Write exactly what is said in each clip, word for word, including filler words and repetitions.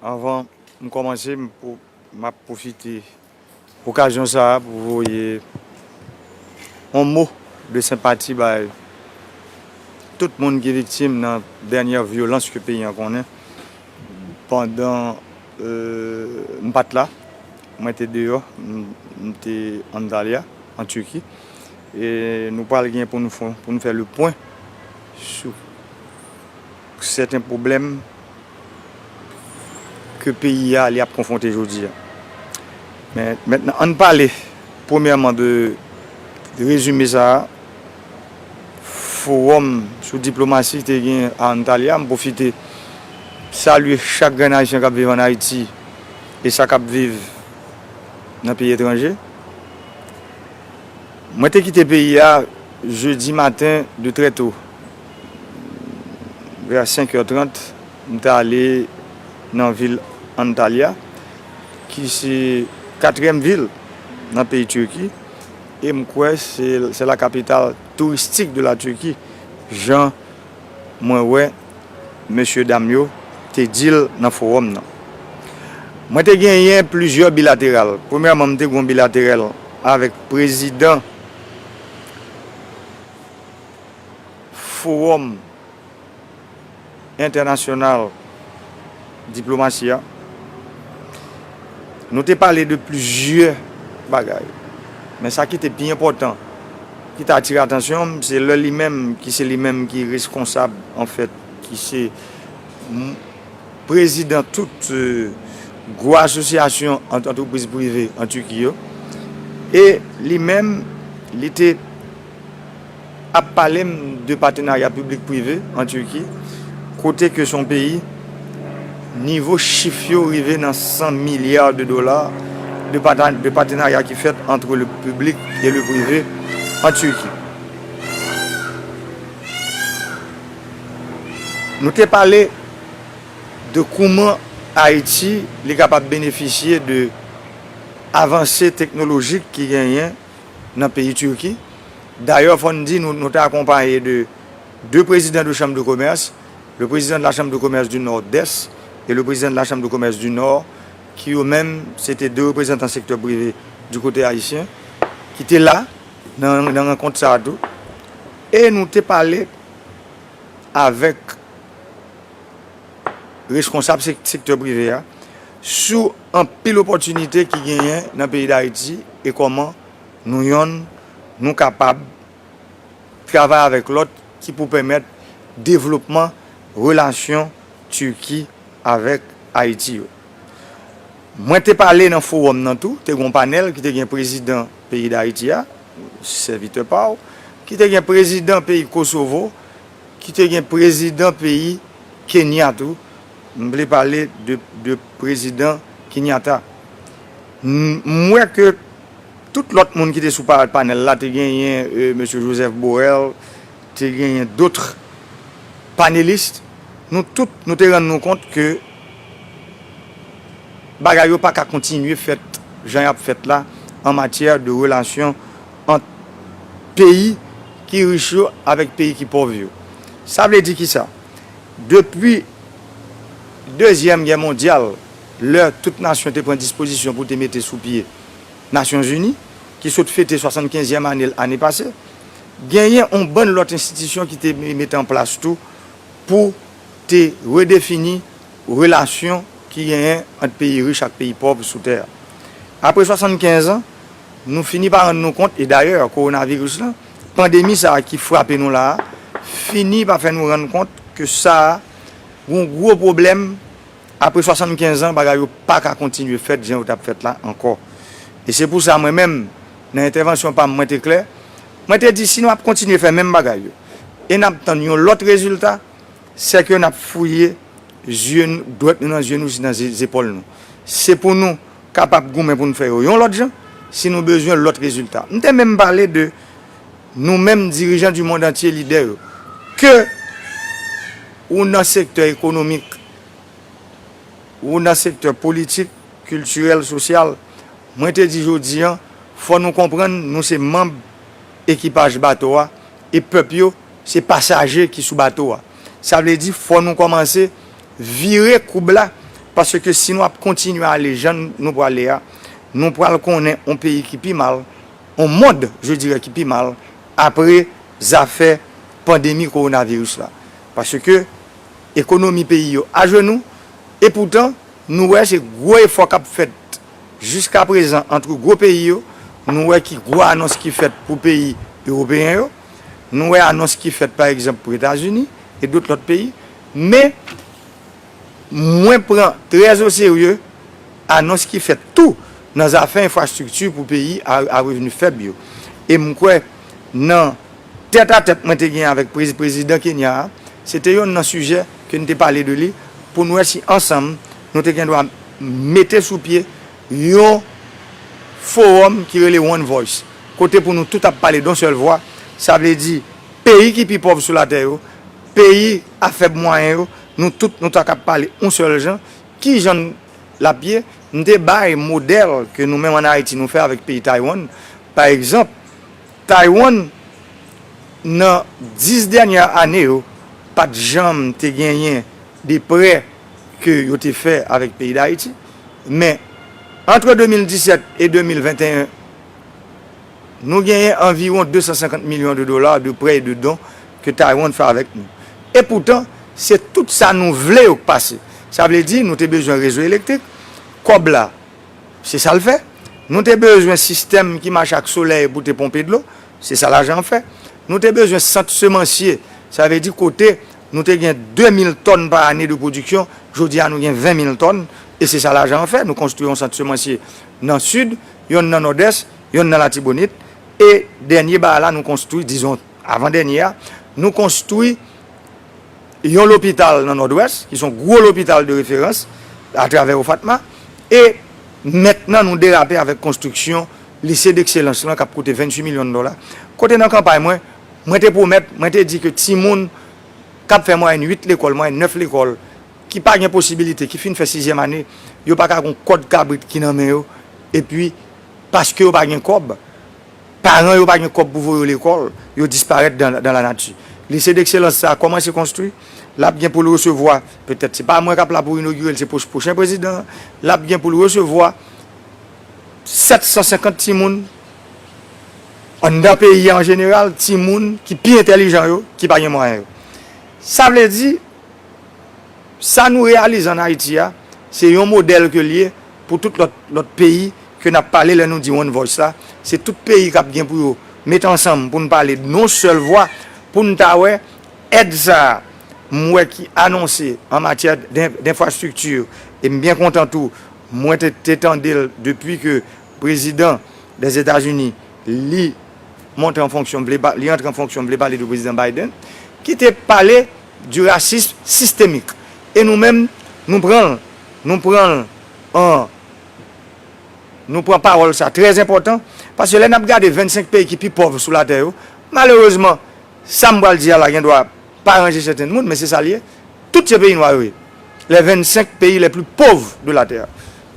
Anvan m kòmanse, m pou, m ap pwofite okazyon sa a pou voye yon mo de senpati bay tout moun ki viktim nan dènyè vyolans ke peyi an konnen. Pandan, euh, m pa t la, mwen te deyò, m, m te Antalya, an Tiki. E nou pral gen pou nou fè, pou nou fè le pwen sou sèten pwoblèm ke peyi a li ap konfwonte jodi a. Men mentnan, ann pale premyèman de rezime sa a, fowòm sou diplomasi te gen a Antalya. M pwofite salye chak grenn Ayisyen k ap viv ann Ayiti e sa k ap viv nan peyi etranje. Mwen te kite peyi a jedi maten de trè to, vè senk è trant, m te ale nan vil Antalya, ki se katriyèm vil nan peyi Tiki, e m kwè se, se la capitale touristique de la Turquie, jan mwen wè mesye dam yo te di l nan fowòm nan. Mwen te genyen plizyè bilateral. Premyèman, m te gen yon bilateral avèk prezidan Fowòm Entènasyonal Diplomasi a. Nou te pale de plizyè bagay. Men sa ki te pi enpòtan, ki te atire atansyon m, se lè li menm, ki se li menm ki reskonsab, anfèt, ki se m-, prezidan tout, euh, gwo asosyasyon ant-, antrepriz prive an Tiki yo. E li menm, li te ap pale m de patenarya piblik prive an Tiki, kote ke se yon peyi, nivo chif yo rive nan san milya de dola de pata-, de patenarya ki fèt entre le public et le privé en Turquie. Nou te pale de kouman Ayiti li kapab benefisye de avanse teknolojik ki genyen nan peyi Tiki. Dayè, fò n di nou, nou te akonpaye de de prezidan de chanm de komès, le président de la Chambre de Commerce du Nord-Est et le président de la Chambre de Commerce du Nord, ki yo menm, se te de reprezantan sektè prive du kote ayisyen, ki te la nan, nan rankont sa a tou. E nou te pale avèk reskonsab sek-, sektè prive a sou anpil opòtinite ki genyen nan peyi Dayiti e kòman nou yonn, nou kapab travay avèk lòt ki pou pèmèt devlopman relasyon Tiki avèk Ayiti yo. Mwen te pale nan fowòm nan tou, te gen yon panèl ki te gen prezidan peyi Dayiti a, sèvitè pa w, ki te gen prezidan peyi Kosovo, ki te gen prezidan peyi Kenya tou. M vle pale de, de prezidan Kenyatta. M, m wè ke tout lòt moun ki te sou pa-, panèl la, te genyen, euh, mesye Joseph Borrell, te genyen dòt panelis, nou tout, nou te rann nou kont ke bagay yo pa ka kontinye fèt jan y ap fèt la an matyè de relasyon ant peyi ki rich yo avèk peyi ki pòv yo. Sa vle di kisa? Depi Dezyèm Gè Mondyal, lè tout nasyon te pran dispozisyon pou te mete sou pye Nasyonzini, ki sot fete swasannkenzyèm ane l ane pase, genyen yon bann lòt enstitisyon ki te mete an plas tou pou te redefini relasyon ki genyen ant peyi rich ak peyi pòv sou tè a. Apre swasannkenz an, nou fini pa rann nou kont, e dayè, kowonaviris lan, pandemi sa a ki frape nou la a, fini pa fè nou rann kont ke sa a, gon gwo pwoblèm, apre swasannkenz an, bagay yo pa ka kontinye fèt jan yo t ap fèt la ankò. E se pou sa, mwen menm, nan entèvansyon pa m, mwen te klè, mwen te di, si nou ap kontinye fè menm bagay yo, e n ap tann yon lòt rezilta, sèke n ap fouye zye n-, dwèt nou nan zye nou, si nan ze-, zepòl nou. Se pou nou kapab goumen pou n fè yo yon lòt jan, si nou bezwen lòt rezilta. M te menm pale de nou menm dirijan du monde entier, lidè yo. Ke ou nan sektè ekonomik, ou nan sektè politik, kiltirèl, sosyal, mwen te di jodi an, fò nou konprann nou se manm ekipaj bato a, e pèp yo se pasaje ki sou bato a. Sa vle di, fò nou kòmanse vire koub la, paske si nou ap kontinye ale jan nou prale a, nou pral konnen yon peyi ki pi mal, yon mond, je dirais, ki pi mal, apre zafè pandemi kowonaviris la. Paske ekonomi peyi yo ajenou, epoutan, nou wè se gwo efò k ap fèt jiskaprezan ant gwo peyi yo, nou wè ki gwo anons ki fèt pou peyi ewopeyen yo, nou wè anons ki fèt, pa egzanp, pou Etazini e dòt lòt peyi, men mwen pran trè o serye anons ki fèt tou nan zafè enfrastrikti pou peyi a, a revni fèb yo. E m kwè nan tèt a tèt mwen te gen avèk prezi-, prezidan Kenya a, se te yonn nan sijè ke n te pale de li, pou n wè si ansanm nou te gen dwa mete sou pye yon fowòm ki rele One Voice, kote pou nou tout ap pale d on sèl vwa, sa vle di peyi ki pi pòv sou latè yo, peyi a fèb mwayen yo, nou tout nou ta kab pale yon sèl jan, ki jan l ap ye, m te bay modèl ke nou menm ann Ayiti nou fè avèk peyi Taiwan. Pa egzanp, Taiwan, nan dis dènyè ane yo, pa t janm te genyen de prè ke yo te fè avèk peyi Dayiti. Men, ant de mil disèt e de mil venteyen, nou genyen anviwon de san senkant milyon de dola de prè e de don ke Taiwan fè avèk nou. Epoutan, se tout sa nou vle yo k pase. Sa vle di, nou te bezwen rezo elektrik, kòb la, se sa l fè. Nou te bezwen sistèm ki mache ak solèy pou te ponpe dlo, se sa lajan an fè. Nou te bezwen sant semansye, sa vle di kote nou te gen de mil tòn pa ane de pwodiksyon, jodi a nou gen ven mil tòn, e se sa lajan an fè. Nou konstwi yon sant semansye nan Sid, yonn nan Nòdès, yonn nan Latibonit, e dènye bagay la nou konstwi, dizon, avan dènye a, nou konstwi yon lopital nan Nòdwès, ki se yon gwo lopital de referans atravè OFATMA, e mentnan nou derape avèk konstriksyon lise dekselans lan k ap koute venntuit milyon dola. Kote nan kanpay mwen, mwen te pwomèt, mwen te di ke timoun k ap fè mwayèn uit lekòl, mwayèn nèf lekòl, ki pa gen posibilite, ki fin fè sizyèm ane, yo pa ka gon kòd kabrit ki nan men yo, epi paske yo pa gen kòb, paran yo pa gen kòb pou voye yo lekòl, yo disparèt dan, dan lanati. Lise dekselans sa a kòmanse konstwi, l ap gen pou l resevwa, petèt se pa mwen k ap la pou inogire l, se pwoch-, pwochen prezidan an, l ap gen pou l resevwa sèt san senkant timoun anndan peyi a an jeneral, timoun ki pi entèlijan yo, ki pa gen mwayen yo. Sa vle di, sa nou reyalize ann Ayiti a, se yon modèl ke l ye pou tout lòt, lòt peyi ke n ap pale lè nou di One Voice la. Se tout peyi k ap gen pou yo met ansanm pou n pale d on sèl vwa, pou n ta wè èd sa a m wè ki anonse an matyè d-, d enfrastrikti, e m byen kontan tou, mwen te, te tande l depi ke prezidan Dèzetazini, li monte an fonksyon, vle pa, li antre an fonksyon, vle pale de prezidan Biden, ki te pale du racisme systémique. E nou menm, nou pran l, nou pran l an, nou pran pawòl sa trè enpòtan, paske lè n ap gade vennsenk peyi ki pi pòv sou latè yo, malerezman, sa m pral di a la gen dwa pa ranje sèten moun, men se sa l ye. Tout se peyi nwa yo ye. Les vingt-cinq pays les plus pauvres de la terre.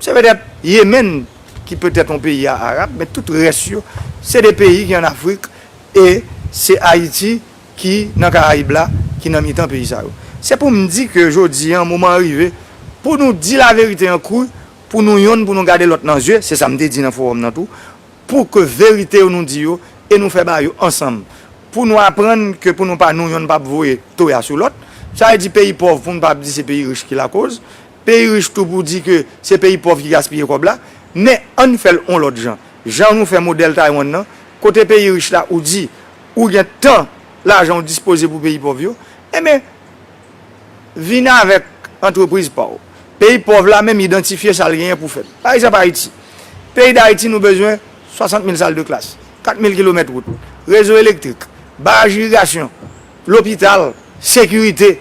Se petèt Yemen ki petèt yon peyi a arab, men tout rès yo, se de peyi ki ann Afrik, e se Ayiti ki nan Karayib la, ki nan mitan peyi sa yo. Se pou m di ke jodi a, moman an rive pou nou di laverite an kri, pou nou yonn, pou nou gade lòt nan zye, se sa m te di nan fowòm nan tou, pou ke verite yo nou di yo, e nou fè bagay yo ansanm. Pou nou aprann ke pou nou pa nou yonn p ap voye toya sou lòt. Sa vle di peyi pòv, pou nou pa ap di se peyi rich ki lakoz. Peyi rich tou pou di ke se peyi pòv ki gaspiye kòb la. Men ann fè l yon lòt jan. Jan nou fè modèl Taiwan nan, kote peyi rich la ou di ou gen tan lajan ou dispoze pou peyi pòv yo, enben, vin avèk antrepriz pa w. Peyi pòv la menm idantifye sa l genyen pou fè l. Pa egzanp, Ayiti. Peyi Dayiti, nou bezwen swasant mil sal de klas, kat mil kilomèt wout, rezo elektrik, baraj irigasyon, lopital, sekirite.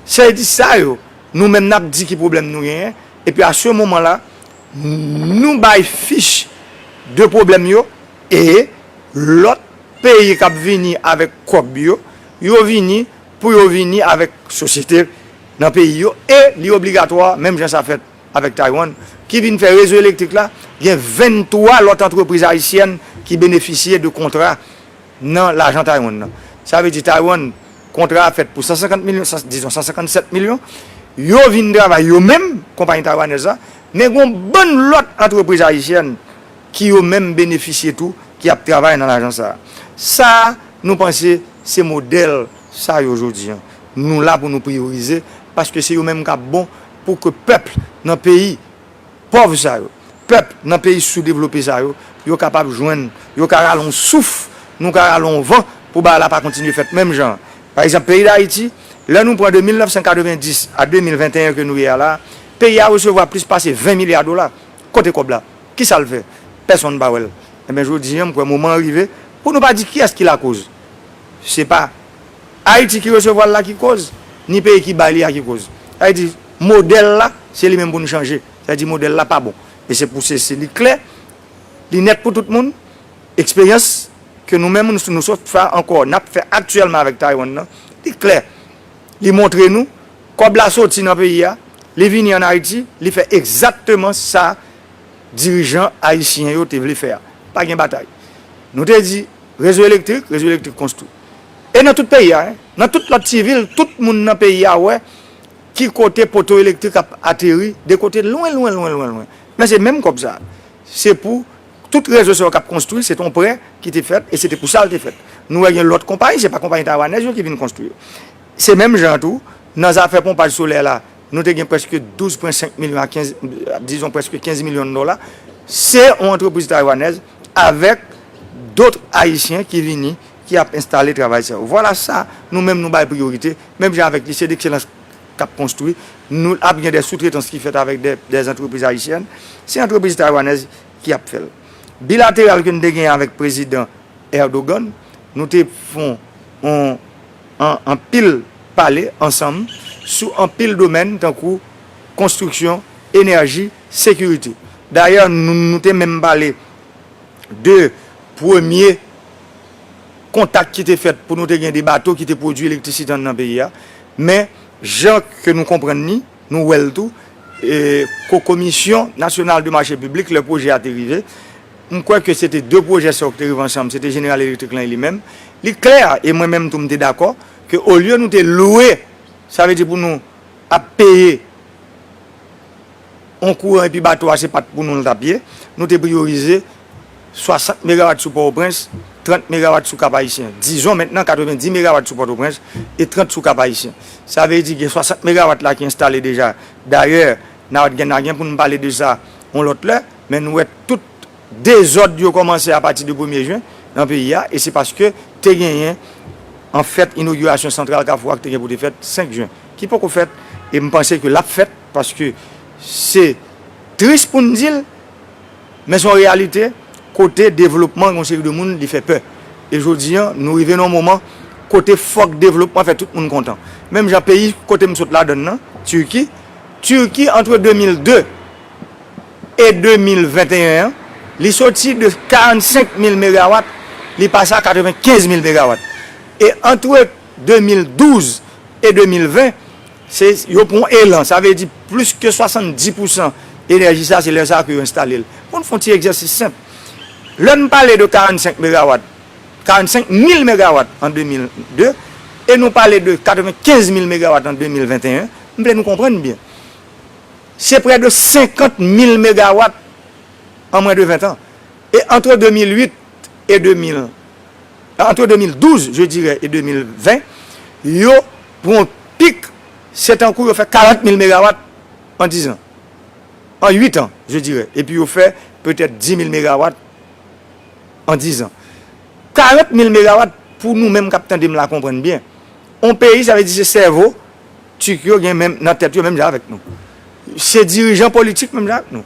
Se di sa yo, nou menm n ap di ki pwoblèm nou genyen. Epi a se moman la, nou bay fich de pwoblèm yo, e lòt peyi k ap vini avèk kòb yo, yo vini pou yo vini avèk sosyete nan peyi yo, e li obligatwa, menm jan sa fèt avèk Taiwan, ki vin fè rezo elektrik la, gen venntwa lòt antrepriz ayisyèn ki benefisye de kontra nan lajan Taiwan nan. Sa vle di Taiwan, kontra a fèt pou san senkant milyon, san, dizon san senkannsèt milyon, Yo vin travay yo menm, konpayi taywanèz la, men gen yon bann lòt antrepriz ayisyèn ki yo menm benefisye tou, ki ap travay nan lajan sa a. Sa a, nou panse se modèl sa yo jodi a. Nou la pou nou priyorize, paske se yo menm k ap bon pou ke pèp nan peyi pòv sa yo, pèp nan peyi soudevlope sa yo, yo kapab jwenn, yo ka rale yon souf, nou ka rale yon van pou bagay la pa kontinye fèt menm jan an. Pa egzanp, peyi Dayiti, lè nou pran de mil nèf san katrevenndis a de mil venteyen ke nou ye a la, peyi a resevwa plis pase ven milya dola. Kote kòb la? Kisa l fè? Pèsonn pa wè l. Enben, jodi a, m kwè moman an rive pou nou pa di kiyès ki lakoz. Se pa Ayiti ki resevwa l la ki koz, ni peyi ki bay li a ki koz. Sa vle di, modèl la, se li menm pou nou chanje. Sa vle di, modèl la pa bon. E se pou se, se li klè, li nèt pou tout moun. Eksperyans ke nou menm, nou, nou sot fè ankò, n ap fè aktyèlman avèk Taiwan nan, li klè. Li montre nou, kòb la soti nan peyi a, li vini ann Ayiti, li fè egzakteman sa dirijan ayisyen yo te vle fè a. Pa gen batay. Nou te di, rezo elektrik, rezo elektrik konstwi. E nan tout peyi a, en, nan tout lòt ti vil, tout moun nan peyi a wè ki kote poto elektrik ap ateri, de kote lwen, lwen, lwen, lwen, lwen. Men se menm kòb sa a. Se pou tout rezo sa yo k ap konstwi, se te yon prè ki te fèt, e se te pou sa l te fèt. Nou wè gen lòt konpayi, se pa konpayi taywanèz yo ki vin konstwi yo. Se menm jan tou, nan zafè ponpaj solè la, nou te gen prèske douz pwen senk milyon a kenz, dizon prèske kenz milyon dola. Se yon antrepriz taywanèz avèk dòt ayisyen ki vini, ki ap enstale travay sa yo. Vwala sa, nou menm nou bay priyorite, menm jan avèk Lycée d'Excellence k ap konstwi, nou ap gen de soutretans ki fèt avèk de, de antrepriz ayisyèn. Se antrepriz taywanèz ki ap fè l. Bilateral ke n te gen avèk prezidan Erdogan, nou te fè yon, an, anpil pale ansanm sou anpil domèn tankou konstriksyon, enèji, sekirite. Dayè, nou, nou te menm pale de premye kontak ki te fèt pou nou te gen de bato ki te pwodui elektrisite anndan peyi a. Men, jan ke nou konprann li, nou wè l tou, e, ko-, Komisyon Nasyonal de Mache Piblik, lè pwojè a te rive, m kwè ke se te de pwojè sa yo ki te rive ansanm, se te Jeneral Elektrik lan e li menm. Li klè, e mwen menm tou m te dakò, ke olye nou te lwe, sa vle di pou nou ap peye yon kouran epi bato a se pa t pou nou l t ap ye, nou te priyorize swasant megawat sou Pòtoprens, trant megawat sou Kap Ayisyen. Dizon mentnan katrevenndis megawat sou Pòtoprens e trant sou Kap Ayisyen. Sa vle di gen swasant megawat la ki enstale deja. Dayè, n a gen, n a gen pou n pale de sa yon lòt lè, men nou wè tout dezòd yo kòmanse apati de premye jen nan peyi a, e se paske te genyen, anfèt, inogirasyon santral Kafou a ki te gen pou te fèt senk jen, ki poko fèt, e m panse ke l ap fèt, paske se tris pou n di l, men se yon reyalite, kote devlopman yon seri de moun, li fè pè. E jodi a, nou rive nan yon moman kote fòk devlopman fè tout moun kontan. Menm jan peyi kote m sot ladan l nan, Tiki, Tiki, antre de mil de e de mil venteyen an, li soti de karannsenk mil megawat, li pase a katrevenkenz mil megawat. E antre de mil douz e de mil ven, se, yo pran yon elan. Sa vle di plis ke swasanndis pousan enèji sa, se lè sa a ke yo enstale l. Pou n fè yon ti egzèsis senp. Lè n pale de karannsenk megawat, karannsenk mil megawat an de mil de, e nou pale de katrevenkenz mil megawat an de mil venteyen, m vle nou konprann byen. Se prè de senkant mil megawat an mwens de ven tan. E antre de mil uit e de mil, antre de mil douz, je dirais, e de mil ven, yo pran pik, se tankou yo fè karant mil megawat an diz an. An uit an, je dirais. Epi yo fè petèt dis mil megawat an diz an. Karant mil megawat, pou nou menm k ap tande m la konprann byen. On peyi, sa vle di se sèvo, Tik yo gen menm, nan tèt yo menm jan avèk nou. Se dirijan politik menm jan avèk nou.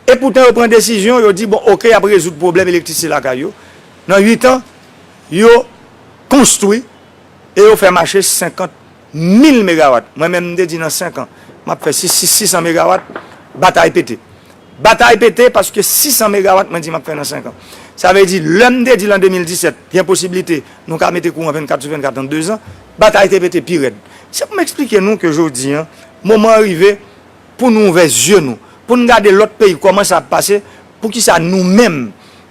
E poutan yo pran desizyon, yo di, bon, oke, y ap rezoud pwoblèm elektrisite lakay yo. Nan uit an, yo konstwi e yo fè mache senkant mil megawat. Mwen menm, m te di nan senk an, m ap fè sis, sis, sis san megawat, batay pete. Batay pete paske sis san megawat mwen di m ap fè nan senk an. Sa vle di, lè m te di l an de mil disèt, gen posiblite nou ka mete kouran vennkat sou vennkat an de zan, batay te pete pi rèd. Se pou m eksplike nou ke jodi a, moman an rive pou nou ouvè zye nou, pou n gade lòt peyi kòman sa ap pase, poukisa nou menm,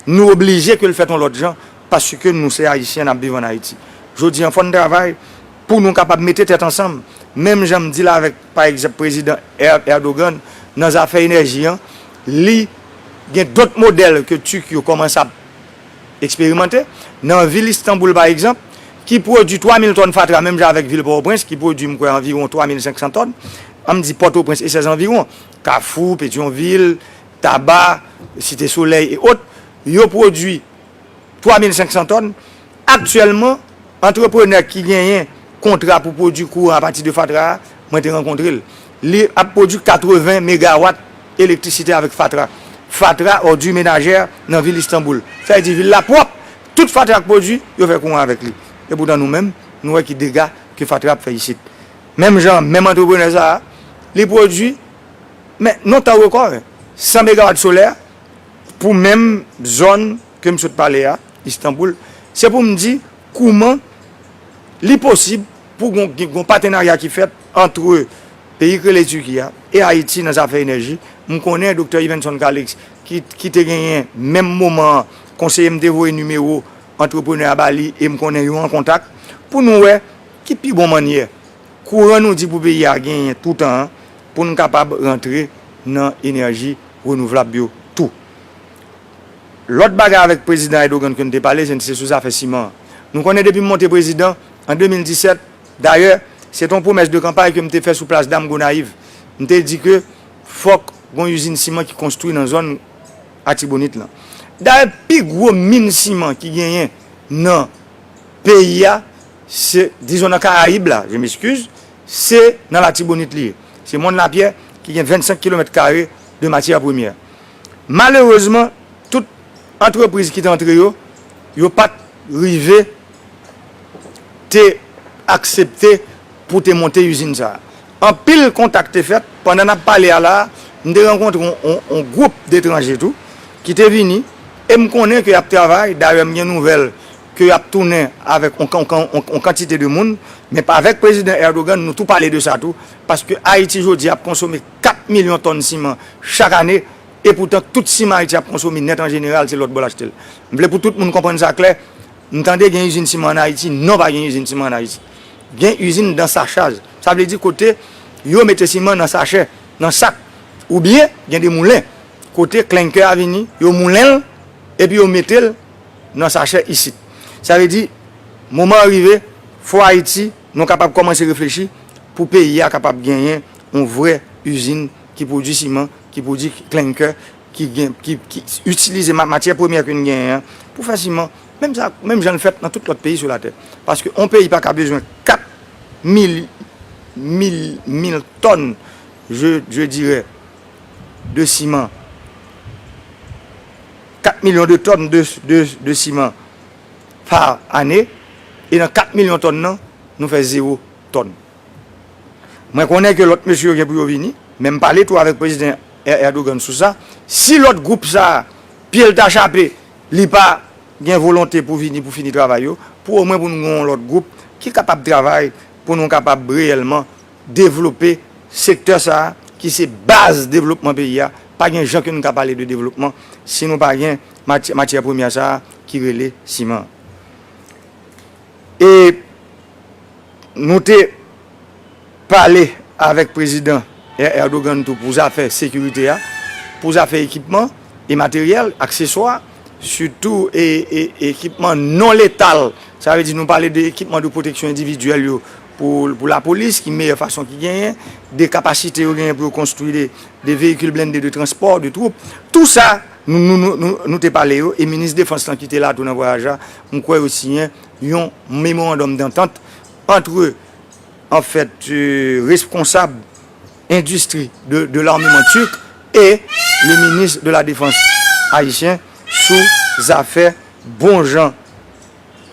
nou oblije ke l fèt yon lòt jan, paske nou se Ayisyen, n ap viv ann Ayiti. Jodi a, fò n travay pou nou kapab mete tèt ansanm, Menm jan m di l avèk, pa egzanp, prezidan Er- Erdogan nan zafè enèji an, li gen dòt modèl ke Turk yo kòmanse ap eksperimante. Nan vil Istanbul, pa egzanp, ki pwodui twa mil tòn fatra, menm jan avèk vil Pòtoprens, ki pwodui, m kwè, anviwon twa mil senk san tòn, an m di Pòtoprens e sèz anviwon, Kafou, Petyonvil, Taba, Site Solèy e òt, yo pwodui twa mil senk san tòn. Aktyèlman, antreprenè ki genyen kontra pou pwodui kouran apati de fatra a, mwen te rankontre l. Li ap pwodui katreven megawat elektrisite avèk fatra. Fatra, òdi menajè nan vil Istanbul. Sa vle di vil la pwòp. Tout fatra k pwodui, yo fè kouran avèk li. Epoutan nou menm, nou wè ki dega ke fatra ap fè isit. Menm jan, menm antreprenè sa a, li pwodui, men nan tan rekò, san megawat solè, pou menm zòn ke m sot pale a, Istanbul, se pou m di kouman li posib pou gon, gon patenarya ki fèt ant peyi k rele Tiki a e Ayiti nan zafè enèji. M konnen Doktè Yvenson Calixte, ki, ki te genyen menm moman an, konseye m te voye nimewo antreprenè a ba li e m konnen yo an kontak pou nou wè ki pi bon mannyè kouran nou di pou peyi a genyen toutan an, pou n kapab rantre nan enèji renouvlab yo tou. Lòt bagay avèk prezidan Erdogan ke n te pale, se, se sou zafè siman an. Nou konnen depi m monte prezidan an de mil disèt, dayè, se te yon pwomès de kanpay ke m te fè sou plas Dam Gonayiv. M te di ke fòk gon izin siman ki konstwi nan zòn Atibonit lan. Dayè, pi gwo min siman ki genyen nan peyi a, se, dizon nan Karayib la, je m'excuse, se nan Latibonit li ye. Se Mòn Lapyè ki gen vennsenk kilomèt kare de matyè premyè. Malerezman, tout antrepriz ki te antre yo, yo pa t rive te aksepte pou te monte izin sa a. Anpil kontak te fèt. Pandan n ap pale a la a, m te rankontre yon, yon, yon gwoup detranje tou ki te vini, e m konnen ke y ap travay. Dayè, m gen nouvèl ke y ap tounen avèk yon, yon, yon, yon kantite de moun, men pa avèk prezidan Erdogan, nou tou pale de sa tou, paske Ayiti jodi a ap konsome kat milyon tòn siman chak ane, epoutan tout siman Ayiti ap konsome nèt an jeneral, se lòt bò l achte l. M vle pou tout moun konprann sa klè, m tande gen izin siman ann Ayiti, non, pa gen izin siman ann Ayiti. Gen izin dan sachaj. Sa vle di kote yo mete siman nan sachè, nan sak, oubyen gen de moulen kote klenkè a vini, yo moulen l, epi yo mete l nan sachè isit. Sa vle di, moman an rive, fò Ayiti, nou kapab kòmanse reflechi pou peyi a kapab genyen yon vrè izin ki pwodui siman, ki pwodui klenkè, ki gen, ki, ki itilize ma- matyè premyè ke n genyen an pou fè siman. Menm sa, menm jan l fèt nan tout lòt peyi sou latè. Paske yon peyi pa ka bezwen kat mil, mil, mil tòn, je, je dirais, de siman. Kat milyon de tòn de, de, de siman pa ane, e nan kat milyon tòn nan, nou fè zewo tòn. Mwen konnen ke lòt mesye yo gen pou yo vini, men m pale tou avèk prezidan Er- Erdogan sou sa. Si lòt gwoup sa a, pye l ta chape, li pa gen volonte pou vini, pou fini travay yo, pou omwen pou nou gen yon lòt gwoup ki kapab travay, pou nou kapab reyèlman devlope sektè sa a, ki se baz devlopman peyi a. Pa gen jan ke nou ka pale de devlopman si nou pa gen maty- matyè premyè sa a ki rele siman. E nou te pale avèk prezidan Er- Erdogan tou pou zafè sekirite a, pou zafè ekipman e materyèl, akseswa, sitou e, e, ekipman non letal. Sa vle di nou pale de ekipman de pwoteksyon endividyèl yo pou, pou lapolis, ki meyè fason ki genyen, de kapasite yo genyen pou yo konstwi de, de veyikil blende de transpò, de twoup. Tou sa, nou, nou, nou, nou, nou te pale yo, e minis defans lan ki te la tou nan vwayaj la, m kwè yo siyen yon memorandòm dantant antre, anfèt, euh, responsab endistri de, de l'armement turc et le ministre de la Défense haïtien sou zafè bon jan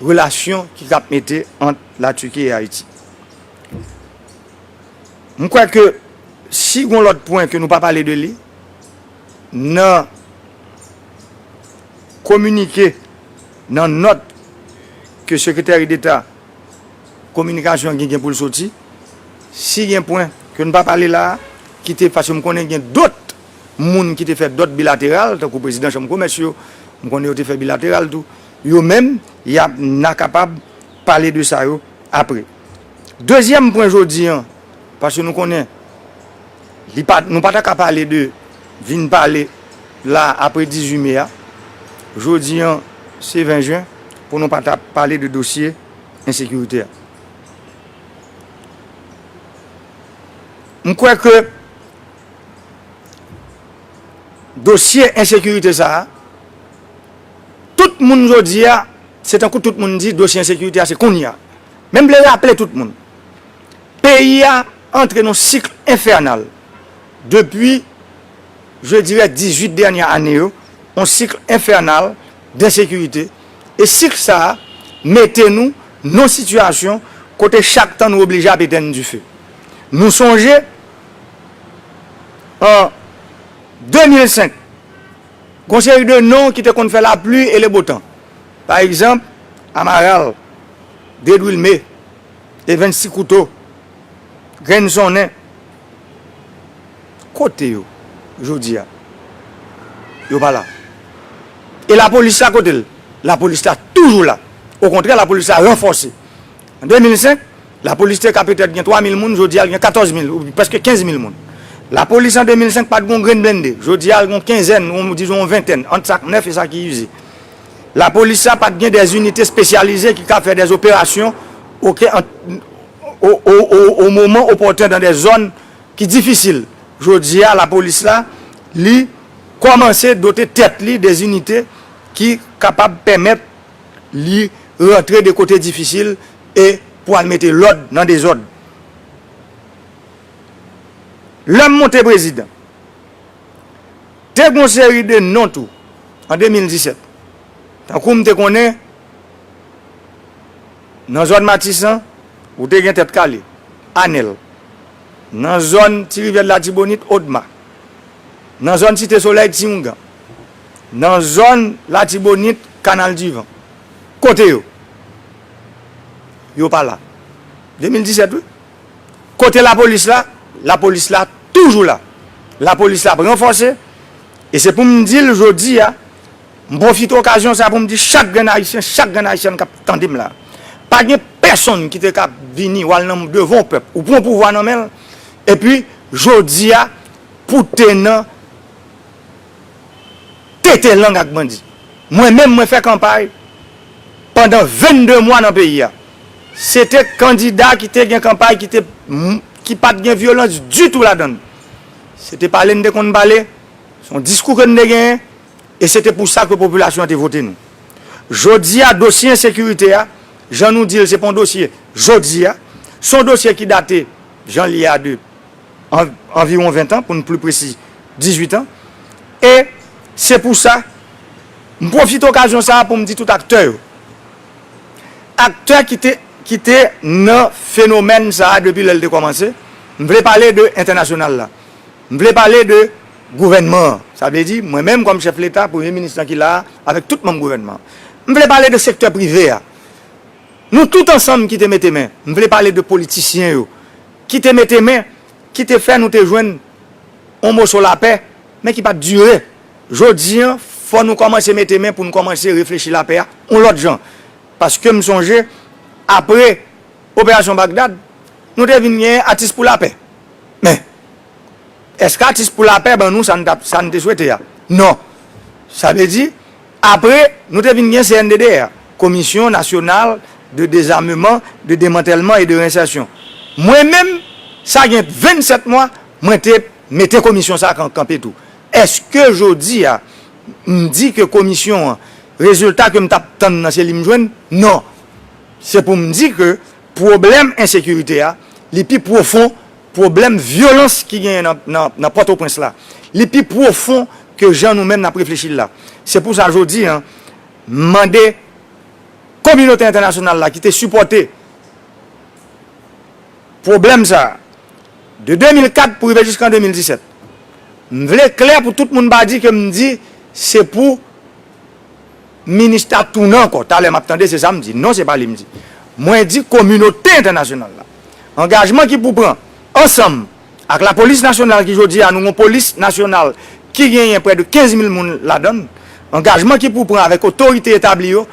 relasyon ki k ap mete ant Latiki e Ayiti. M kwè ke si gon lòt pwen ke nou pa pale de li, nan kominike, nan nòt ke Sekretè Deta Kominikasyon an gen, gen pou l soti, si gen pwen ke n pa pale la a, ki te, paske m konnen gen dòt moun ki te fè dòt bilateral, tankou prezidan chanm komès yo, m konnen yo te fè bilateral tou. Yo menm, y ap, n a kapab pale de sa yo apre. Dezyèm pwen jodi an, Paske nou konnen, li pa, nou pa ta ka pale de vin pale la apre dizuit me a. Jodi an, se ven jen, pou nou pa ta pale de dosye ensekirite a. M kwè ke dosye ensekirite sa a, tout moun jodi a, se tankou tout moun di dosye ensekirite a se kounye a. Men m vle raple tout moun, peyi a antre nan sik enfènal depi, je dirais, dizuit dènye ane yo, yon sik enfènal d ensekirite. E sik sa a mete nou nan sitiyasyon kote chak tan nou oblije ap etenn dife. Nou sonje, an de mil senk, gon seri de non ki te konn fè lapli e le botan. Pa egzanp, Amaral, Dedwilme, Evens Ti Kouto, Grenn Sonnen. Kote yo jodi a? Yo pa la. E lapolis la, kote l? Lapolis la toujou la. Okontrè, lapolis la ranfòse. An de mil senk, lapolis te ka petèt gen twa mil moun, jodi a l gen katòz mil, ou prèske kenz mil moun. Lapolis an de mil senk pa t gen yon grenn blende. Jodi a l gen yon kenzèn, ou dizon yon ventèn, ant sa k nèf e sa ki ize. Lapolis la pa t gen dè inite espesyalize ki ka fè dè operasyon, oke, an, o, o, o, o moman opòten, dan dè zòn ki difisil. Jodi a, lapolis la, li kòmanse dote tèt li dè inite ki kapab pèmèt li rantre de kote difisil e pou al mete lòd nan dezòd. Lè m monte prezidan, te gon seri de non tou an de mil disèt. Tankou m te konnen, nan zòn Matisan, ou te gen Tèt Kale, Anèl. Nan zòn Ti Rivyè Latibonit, Odma. Nan zòn Site Solèy, Ti Oungan. Nan zòn Latibonit, Kanal Divan. Kote yo? Yo pa la. De mil disèt, wi. Kote lapolis la? Lapolis la toujou la. Lapolis la ap ranfòse. E se pou m di l jodi a, m pwofite okazyon sa pou m di chak grenn Ayisyen, chak grenn Ayisyèn k ap tande m la, pa gen pèsonn ki te ka vini w al nan devan yon pèp, ou pran pouvwa nan men l, epi jodi a, pou te nan tete lang ak bandi. Mwen menm, mwen fè kanpay pandan vennde mwa nan peyi a. Se te kandida ki te gen kanpay ki te, ki pa t gen vyolans ditou ladan l. Se te pale n te konn pale, se yon diskou ke n te genyen, e se te pou sa ke popilasyon an te vote nou. Jodi a, dosye ensekirite a, jan nou di l, se pa yon dosye jodi a, se yon dosye ki date, jan l ye a, de an-, anviwon ven tan, pou n pli presi, dizuit an. E se pou sa, m pwofite okazyon sa a pou m di tout aktè yo. Aktè ki te, ki te nan fenomèn sa a depi lè l te kòmanse, m vle pale de entènasyonal la. M vle pale de gouvènman an. Sa vle di, mwen menm kòm chèf Leta, premye minis lan ki la a, avèk tout manm gouvènman an. M vle pale de sektè prive a. Nou tout ansanm ki te mete men. M vle pale de politisyen yo ki te mete men, ki te fè nou te jwenn yon moso lapè, men ki pa t dire. Jodi an, fò nou kòmanse mete men pou n kòmanse reflechi lapè a yon lòt jan. Paske m sonje, apre Operasyon Bagdad, nou te vin gen Atis pou Lapè. Men, èske Atis pou Lapè ban nou sa n t ap, sa n te swete a? Non. Sa vle di, apre, nou te vin gen C N D D R, Commission Nationale de Désarmement, de Démantèlement et de Réinsertion. Mwen menm, sa gen vennsèt mwa, mwen te mete komisyon sa a kan-, kanpe tou. Èske jodi a, m di ke komisyon an, rezilta ke m t ap tann nan, se li m jwenn? Non. Se pou m di ke pwoblèm ensekirite a, li pi pwofon pwoblèm vyolans ki genyen nan, nan, nan Pòtoprens la. Li pi pwofon ke jan nou menm n ap reflechi l la. Se pou sa jodi a, m mande kominote entènasyonal la ki te sipòte pwoblèm sa a, de de mil kat pou rive jiska de mil disèt. M vle klè pou tout moun pa di ke m di se pou minista tounen ankò. Talè m ap tande se sa m di. Non, se pa li m di. Mwen di kominote entènasyonal la. Angajman ki pou pran ansanm ak lapolis nasyonal ki jodi a nou yon polis nasyonal ki genyen prè de kenz mil moun ladan l. Angajman ki pou pran avèk otorite etabli yo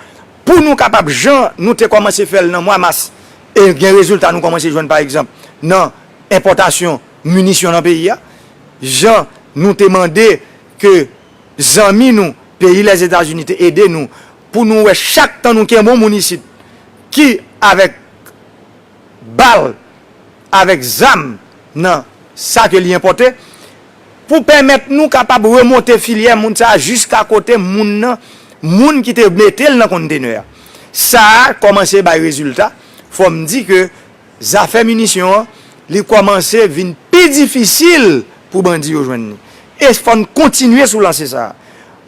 pou nou kapab, jan nou te kòmanse fè l nan mwa mas, e gen rezilta nou kòmanse jwenn, pa egzanp, nan enpòtasyon minisyon nan peyi a, jan nou te mande ke zanmi nou, peyi Lèzetazini, te ede nou pou nou wè chak tan nou kenbe yon moun isit ki avèk bal, avèk zam nan sa ke li enpòte, pou pèmèt nou kapab remonte filyè moun sa a jiska kote moun nan, moun ki te mete l nan kontenè a. Sa a kòmanse bay rezilta. Fò m di ke zafè minisyon an, li kòmanse vin pi difisil pou bandi yo jwenn li. E fò n kontinye sou lanse sa a.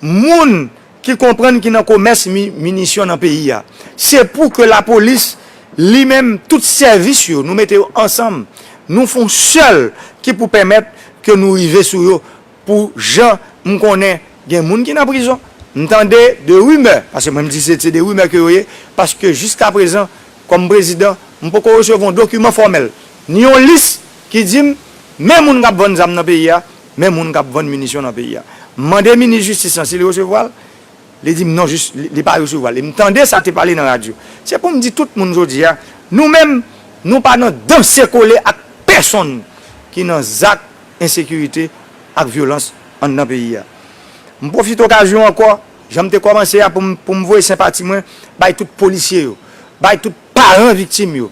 Moun ki konprann ki nan komès mi- minisyon nan peyi a, se pou ke lapolis, li menm, tout sèvis yo, nou mete yo ansanm, nou fè yon sèl ki pou pèmèt ke nou rive sou yo. Pou jan m konnen gen moun ki nan prizon, m tande de rimè, paske mwen m di se, se de rimè ke yo ye, paske jiska prezan, kòm prezidan, m poko resevwa yon dokiman fòmèl, ni yon lis ki di m, men moun k ap vann zam nan peyi a, men moun k ap vann minisyon nan peyi a. M mande minis jistis lan si li resevwa l, li di m non, jis, li, li pa resevwa l. E m tande sa te pale nan radyo. Se pou m di tout moun jodi a, nou menm, nou pa nan danse kole ak pèsonn ki nan zak ensekirite ak vyolans anndan peyi a. M pwofite okazyon ankò, jan m te kòmanse a, pou m, pou m voye senpati mwen bay tout polisye yo, bay tout paran viktim yo,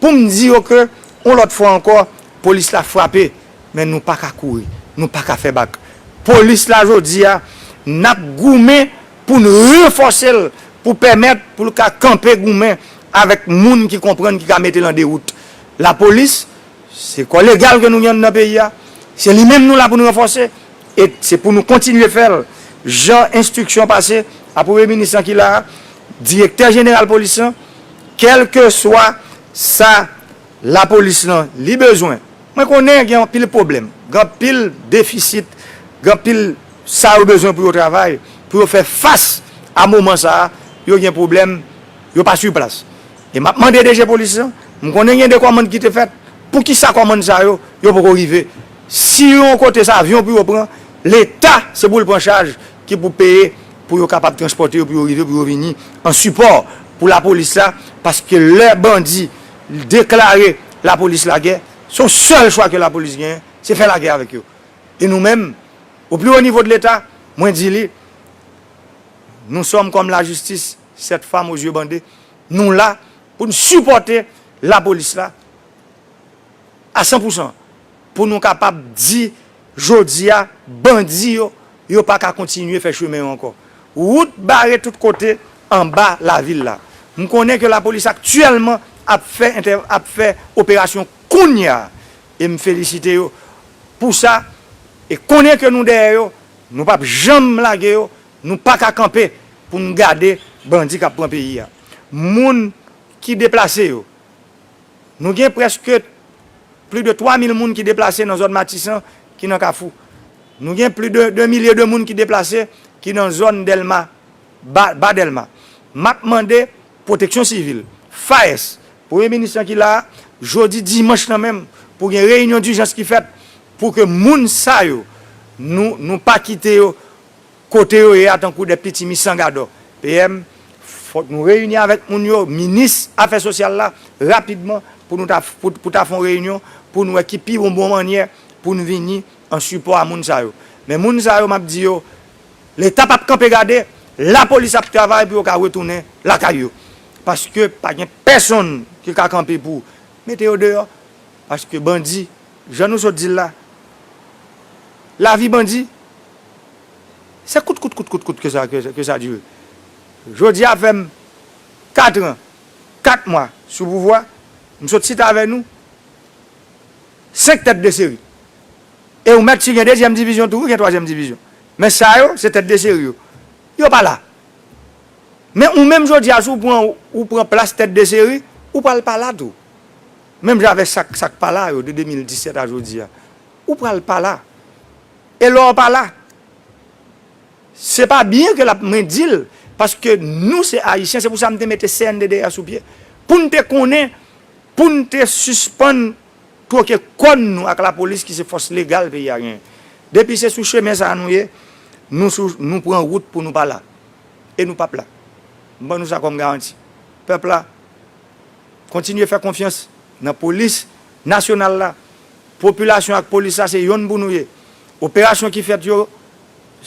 pou m di yo ke, yon lòt fwa ankò, polis la frape, men nou pa ka kouri, nou pa ka fè bak. Polis la jodi a, n ap goumen pou n ranfòse l, pou pèmèt pou l ka kanpe goumen avèk moun ki konprann, ki ka mete l an dewout. Lapolis, se kò legal ke nou gen anndan peyi a. Se li menm nou la pou nou ranfòse. E se pou nou kontinye fè l. Jan enstriksyon pase a premye minis lan ki la a, direktè jeneral polis lan, kèlkeswa sa lapolis lan li bezwen. Mwen konnen gen anpil pwoblèm, gen anpil defisit, gen anpil sa yo bezwen pou yo travay, pou yo fè fas a moman sa a, yo gen pwoblèm, yo pa sou plas. E m ap mande D G polis lan, m konnen gen de kòmand ki te fèt, poukisa kòmand sa yo, yo poko rive? Si yon kote se avyon pou yo pran, Leta se pou l pran chaj ki pou peye pou yo kapab transpòte yo, pou yo rive, pou yo vini an sipò pou lapolis la, paske lè bandi deklare lapolis lagè, se yon sèl chwa ke lapolis genyen, se fè lagè avèk yo. E nou menm, au plus haut niveau de Leta, mwen di li, nous sommes comme la justice, cette femme aux yeux bandés, nou la pou n sipòte lapolis la a san pou san, pou nou kapab di, jodi a, bandi yo, yo pa ka kontinye fè chemen yo ankò. Wout bare tout kote anba lavil la. M konnen ke lapolis aktyèlman ap fè entè-, ap fè operasyon kounye a. E m felisite yo pou sa. E konnen ke nou dèyè yo, nou p ap janm lage yo, nou pa ka kanpe pou n gade bandi k ap pran peyi a. Moun ki deplase yo, nou gen prèske plis de twa mil moun ki deplase nan zòn Matisan ki nan Kafou. Nou gen plis de de milye de moun ki deplase ki nan zòn Dèlma, ba, ba Dèlma. M ap mande Pwoteksyon Sivil, FAES, premye minis lan ki la a, jodi dimanch lan menm, pou gen reyinyon dijans ki fèt pou ke moun sa yo, nou, nou pa kite yo kote yo ye a tankou de pitimi san gadò. P M, fòk nou reyini avèk moun yo, minis afè sosyal la, rapidman, pou nou ta, pou, pou ta fè yon reyinyon, pou nou wè ki pi bon, bon mannyè pou nou vini an sipò a moun sa yo. Men moun sa yo, m ap di yo, Leta p ap kanpe gade, lapolis ap travay pou yo ka retounen lakay yo. Paske pa gen pèsonn ki ka kanpe pou mete yo deyò. Paske bandi, jan nou sot di l la, lavi bandi, se kout, kout, kout, kout, kout ke sa, ke, ke sa dire. Jodi a fè m kat an, kat mwa sou pouvwa, m sot chita avè nou, senk tèt de seri. E ou mèt si gen dezyèm divizyon tou, ou gen twazyèm divizyon. Men sa yo, se tèt de seri yo. Yo pa la. Men ou menm jodi a, si w pran, ou pran plas tèt de seri, ou pral pa la tou. Menm jan avèk sa k, sa k pa la yo, de de mil disèt a jodi a. Ou pral pa la. E lè w pa la, se pa byen ke l ap, mwen di l, paske nou se Ayisyen, se pou sa m te mete C N D D A sou pye. Pou n te konnen, pou n te sispann twoke kòn nou ak lapolis ki se fòs legal peyi a genyen. Depi se sou chemen sa a nou ye, nou sou, nou pran wout pou nou pa la. E nou p ap la. M ban nou sa kòm garanti. Pèp la, kontinye fè konfyans nan polis nasyonal la, Popilasyon ak polis la, se yonn pou nou ye. Operasyon ki fèt yo,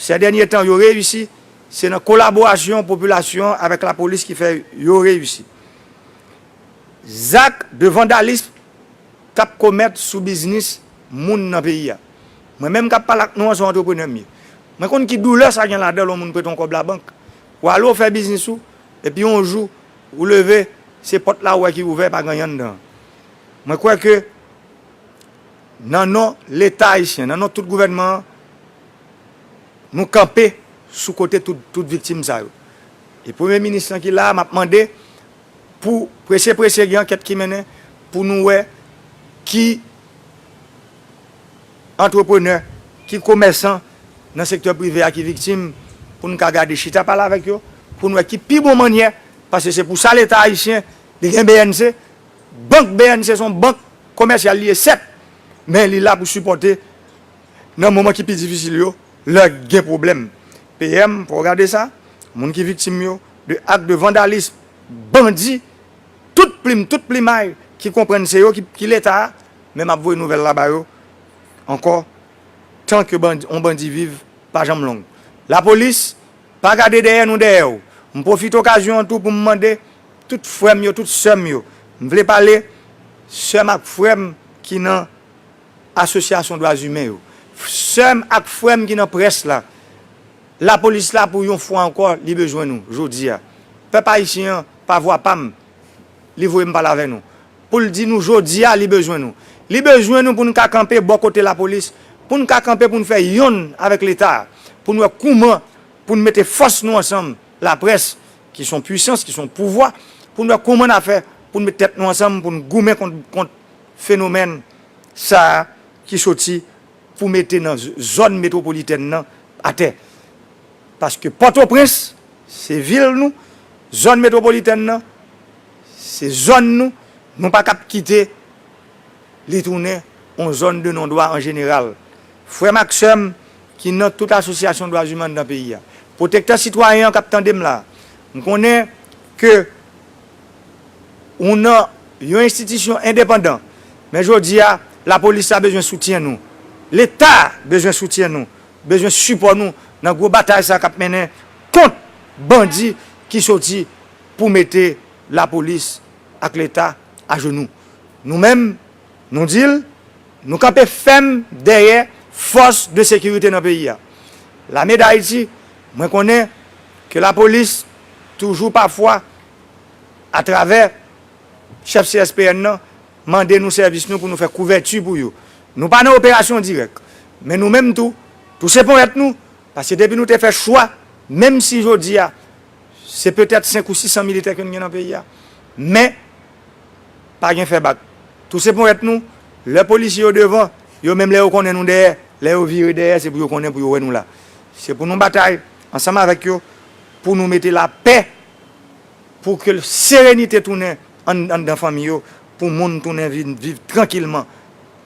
sè dènye tan, yo reyisi, se nan kolaborasyon popilasyon avèk lapolis ki fè yo reyisi. Zak de vandalis k ap komèt sou biznis moun nan peyi a. Mwen menm k ap pale ak nou an, se yon antreprenè m ye. Mwen konn ki doulè sa gen ladan l, yon moun prete yon kòb labank. Ou ale, ou fè biznis ou, epi yon jou, ou leve, se pòt la ou wè ki ouvè, pa gen anyen anndan. Mwen kwè ke nan non Leta ayisyen, nan non tout gouvènman an, nou kanpe sou kote tout, tout viktim sa yo. E premye minis lan ki la a, m ap mande pou prese prese gen ankèt ki mennen pou nou wè ki antreprenè, ki komèsan nan sektè prive a ki viktim, pou n ka gade chita pale avèk yo, pou n wè ki pi bon mannyè, paske se pou sa Leta ayisyen, li gen B N C, bank B N C se yon bank komèsyal li ye, sèt, men li la pou sipòte nan moman ki pi difisil yo, lè gen pwoblèm. P M, fò w gade sa, moun ki viktim yo de ak de vandalis, bandi, tout plim, tout plimay ki konprann se yo ki, ki Leta a, men m ap voye nouvèl la ba yo ankò, tan ke bandi, yon bandi viv, pa janm long. Lapolis, pa gade dèyè nou dèyè w. M pwofite okazyon an tou pou m mande tout frè m yo, tout sè m yo. M vle pale sè m ak frè m ki nan asosyasyon dwa imen yo. Sè m ak frè m ki nan près la. Lapolis la pou yon fwa ankò, li bezwen nou, jodi a. Pèp ayisyen an, pa vwa pa m, li voye m pale avè nou. Pou l di nou jodi a, li bezwen nou. Li bezwen nou pou n ka kanpe bò kote lapolis, pou n ka kanpe pou n fè yonn avèk Leta a, pou n wè kouman pou n mete fòs nou ansanm, laprès, ki se yon pwisans, ki se yon pouvwa, pou n wè kouman n a fè pou n met tèt nou ansanm, pou n goumen kont, kont fenomèn sa a ki soti pou mete nan z-, zòn metwopolitèn nan atè. Paske Pòtoprens, se vil nou, zòn metwopolitèn nan, se zòn nou, nou pa kap kite li tounen yon zòn de non dwa an jeneral. Frè m ak sè m ki nan tout asosyasyon dwa imen anndan peyi a, pwotektè sitwayen an k ap tande m la, m konnen ke ou nan yon enstitisyon endepandan, men jodi a, lapolis la bezwen soutyen nou. Leta bezwen soutyen nou, bezwen sipò nou nan gwo batay sa k ap mennen kont bandi ki soti pou mete lapolis ak Leta ajenou. Nou menm, nou di l, nou kanpe fèm dèyè fòs de sekirite nan peyi a. Lame Dayiti, mwen konnen ke lapolis toujou pafwa, atravè chèf C S P N nan, mande nou sèvis nou pou nou fè kouvèti pou yo. Nou pa nan operasyon dirèk, men nou menm tou, touse ponyèt nou, paske depi nou te fè chwa, menm si jodi a, se petèt senk ou sis san militè ke n gen nan peyi a, men pa gen fè bak. Touse ponyèt nou, lè polisye yo devan, yo menm lè yo konnen nou dèyè, lè yo vire dèyè, se pou yo konnen, pou yo wè nou la. Se pou nou batay ansanm avèk yo, pou nou mete lapè, pou ke serenite tounen ann-, anndan fanmi yo, pou moun tounen vin viv trankilman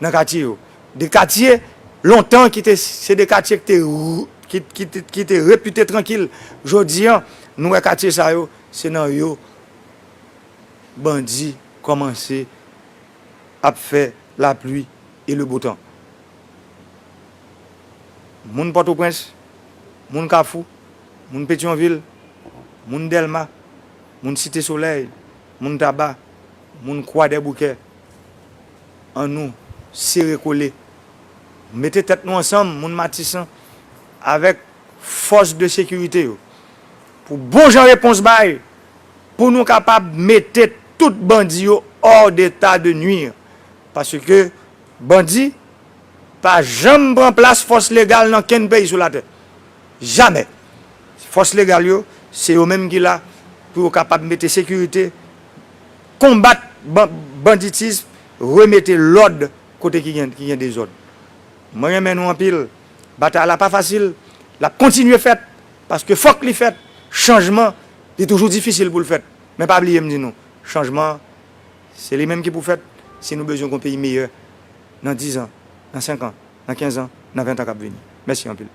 nan katye yo. De katye, lontan, ki te, se de katye ki te, ki, ki te, ki te repite trankil. Jodi a, nou wè katye sa yo, se nan yo bandi kòmanse ap fè lapli e le bo tan. Moun Pòtoprens, moun Kafou, moun Petyonvil, moun Dèlma, moun Site Solèy, moun Taba, moun Kwadèboukè, annou sere kole, mete tèt nou ansanm, moun Matisan, avèk fòs de sekirite yo, pou bon jan repons bay, pou nou kapab mete tout bandi yo hors d'état de nuire. Paske bandi pa janm pran plas fòs legal nan kenn peyi sou latè. Jamè. Fòs legal yo, se yo menm ki la pou yo kapab mete sekirite, konbat ban-, banditis, remete lòd kote ki gen, ki gen dezòd. Mwen renmen nou anpil. Batay la pa fasil. L ap kontinye fèt, paske fòk li fèt. Chanjman, li toujou difisil pou l fèt. Men pa bliye m di nou, chanjman an, se li menm ki pou fèt si nou bezwen yon peyi meyè nan diz an, nan senk an, nan kenz an, nan ven an k ap vini. Mèsi anpil.